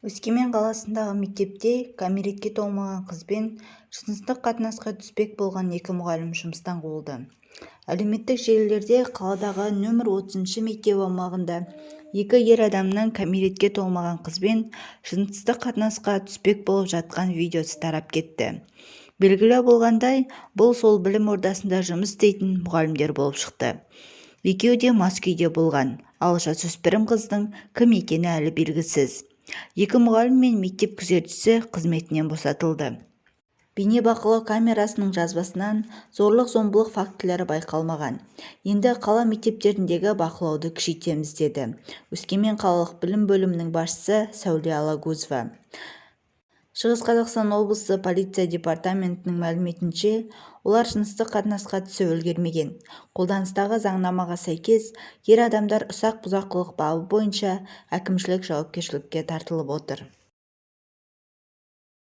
Өскемен қаласындағы мектепте кәмелетке толмаған қызбен жыныстық қатынасқа түспек болған екі мұғалім жұмыстан қуылды. Әлеуметтік желілерде қаладағы нөмір отызыншы мектеп аумағында екі ер адамның кәмелетке толмаған қызбен жыныстық қатынасқа түспек болып жатқан видеосы тарап кетті. Белгілі болғандай, бұл сол білім ордасында жұмыс істейтін мұғалімдер болып шықты. Екеуі де мас күйде болған, ал жасөспірім қыздың кім екені әлі белгісіз. Екі мұғалім мен мектеп күзетшісі қызметінен босатылды. Бейнебақылау камерасының жазбасынан зорлық-зомбылық фактілері байқалмаған. Енді қала мектептеріндегі бақылауды күшейтеміз деді Өскемен қалалық білім бөлімінің басшысы Сәуле Алагөзова. Шығыс Қазақстан облысы полиция департаментінің мәліметінше, олар жыныстық қатынасқа түсіп үлгермеген. Қолданыстағы заңнамаға сәйкес, ер адамдар ұсақ бұзақылық бабы бойынша әкімшілік жауапкершілікке тартылып отыр.